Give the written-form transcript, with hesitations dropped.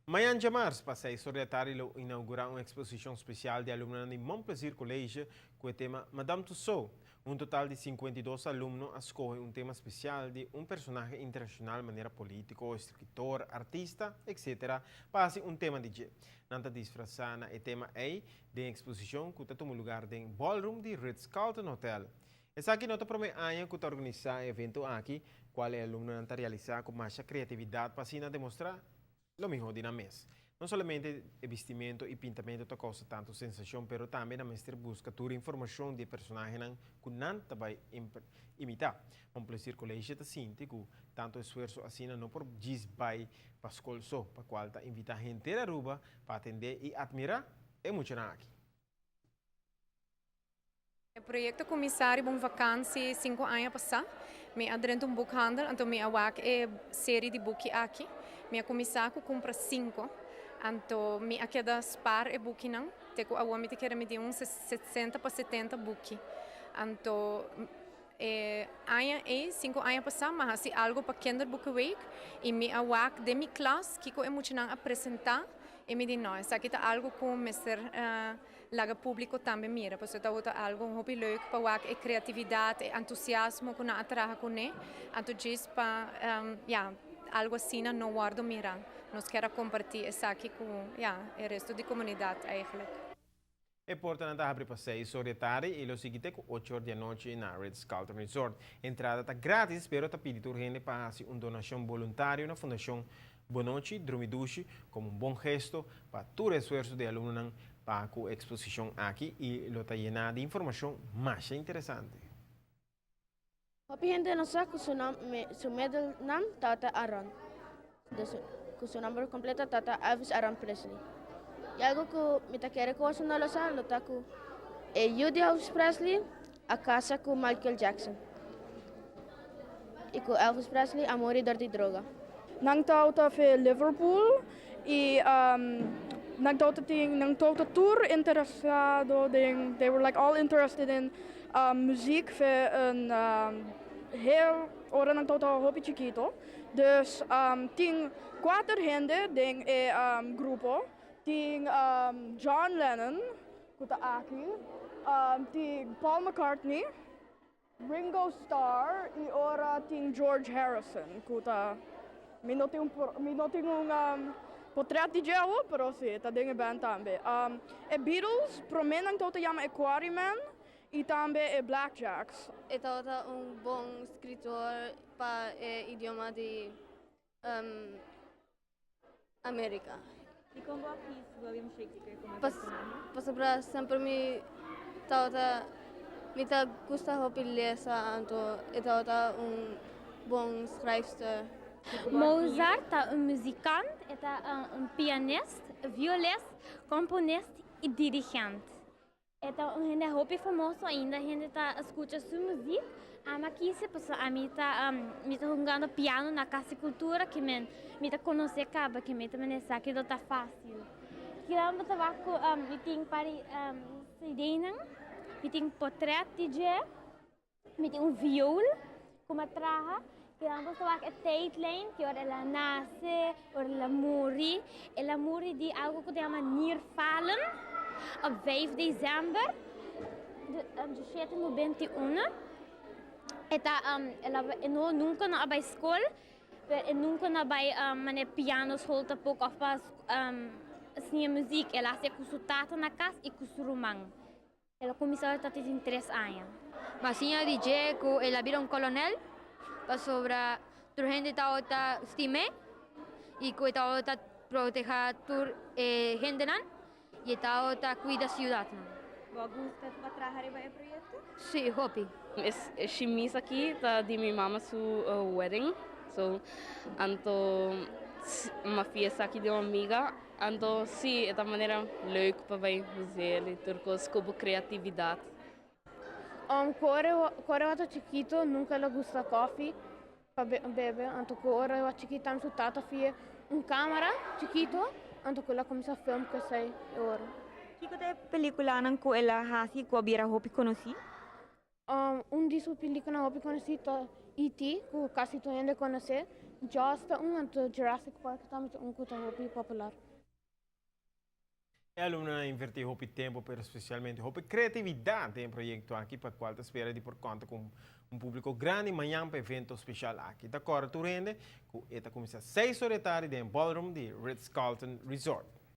Mañan djamars pa 6 or di atardi lo inaugura un exposicion special di alumnonan di Mon Plaisir College cu e tema Madame Tussauds. Un total di 52 alumno a scoge un tema special di un personahe internacional manera politico, escritor, artista, etc. Pa haci un tema di dje. Nan ta disfrasa na e tema ey den exposicion cu ta tuma lugar den ballroom di Ritz-Carlton Hotel. Esaki no ta prome aña cu ta organisa e evento aki, cual e alumnonan ta realisa cu masha creatividad pa asina demostra lo miho di nan mes. No solamente e bistimento y pintamento ta causa tanto sensacion, pero tambe nan mester busca tur informacion di e personahenan cu nan ta bay imita. Mon Plaisir College ta sinti cu tanto esfuerso asina no por djis bay pa scol so, pa cual ta invita henter Aruba pa atende y admira e muchanan aki. E proyecto a cuminsa riba un vakantie 5 aña pasa. Mi a drenta un boekhandel, anto mi a wak e serie di buki aki. Mi a cuminsa cu cumpra cinco. Anto mi a keda spaar e bukinan. Te cu awor mi ta kere mi tin un 60 pa 70 buki. Anto e aña ey, 5 aña pasa, m'a hasi algo pa Kinderboekenweek y mi a wak den mi klas kiko e muchanan a presenta y mi di no, esaki ta algo cu mester laga publico tambe mira, pasobra ta algo hopi leuk pa wak e creatividad, e entusiasmo cu nan a traha cune, anto djis pa ja, algo asina no wordo mira. Nos kier comparti esaki cu, ja, e resto di comunidad eigenlijk. E porta ta habri pa 6 or di atardi y lo sigui te 8 or di anochi na Ritz-Carlton Resort. Entrada ta gratis, pero ta pidi tur hende pa haci un donacion voluntario na Fundacion Bon Nochi, Drumi Dushi, como un bon gesto pa tur esfuerso di alumnonan pa e exposicion aki y lo ta yena di informacion mas interesante. Hopi hende no sa cu su nomber, su middle name tabata Aaron. Dus, cu su nomber completo tabata Elvis Aaron Presley. Y algo cu mi ta kere cu no lo sa, lo ta cu e yiu di Elvis Presley a casa cu Michael Jackson. Y cu Elvis Presley a muri door di droga. Nan tabata for Liverpool y nan tabata tin nan tabata tur interesado den, they were like all interested in muziek for een heel ora nan tabata hopi chikito. Dus tin cuater hende den e grupo. Tin John Lennon, cu ta aki, tin Paul McCartney, Ringo Starr y ora tin George Harrison, cu ta mi no tin un portret di dje, pero si, ta den e band tambe. E Beatles, prome nan tabata yama e Quarrymen y tambe e Blackjacks. E tabata un bon escritor pa e idioma di America. Y con bo a kies William Shakespeare como personahe? Pasobra semper mi ta gusta hopi lesa, anto e tabata un bon schrijfster. Mozart ta un muzikant, ta un pianist, violist, componist y dirigente. E ta un hende hopi famoso ainda, hende ta scucha su muziek. Ami a kies, pasobra ami ta hungando piano na Cas di Cultura, kiermen mi ta conoce caba, kiermen ta manera esaki lo ta facil. Kiran bo ta wak cu mi tin par di CD-nan, mi tin portret di dje, mi tin un viool cu mi a traha. Kiran bo ta wak e tijdlijn, cu ora el a nace, ora el a muri. El a muri di algo cu ta yama nierfalen op 5 december de 1791. E ta, el a, e no, nunca no a bay school, pero e nunca no a bay manera piano school tampoco of pa siña muziek. El a haci cu su tata na cas y cu su ruman. El a cuminsa ora tin 3 aña. M'a siña di dje cu el a bira un kolonel pasobra tur hende tabata stim'é y cu e tabata proteha tur e hendenan y e tabata cuida ciudadnan. Bo a gusta pa traha riba e proyecto? Si, hopi. E shimis aki ta di mi mama su wedding. So, anto m'a fia esaki di un amiga. Anto si, e ta manera leuk pa bay museo y tur cos cu creatividad. Cu ora eu chikito, nunca el a gusta koffie pa bebe. Anto cu ora eu chikito, su tata fia un camera chikito, anto cu el a cuminsa film cu esey e ora. Kico ta e peliculanan cu el a hasi cu a bira hopi conoci? Un di su pelicula hopi conoci ta E.T., ku kasi tur hende konosé, Jaws ta un, anto Jurassic Park tambe ta un ku ta hopi popular. E alumnonan a inverti hopi tempo, pero specialmente hopi creatividad den e proyecto aki, pa cual ta spera di por conta cu un publico grandi mañan pa evento special aki. Ta corda tur hende cu e ta cuminsa 6 or di tardi den ballroom di Ritz-Carlton Resort.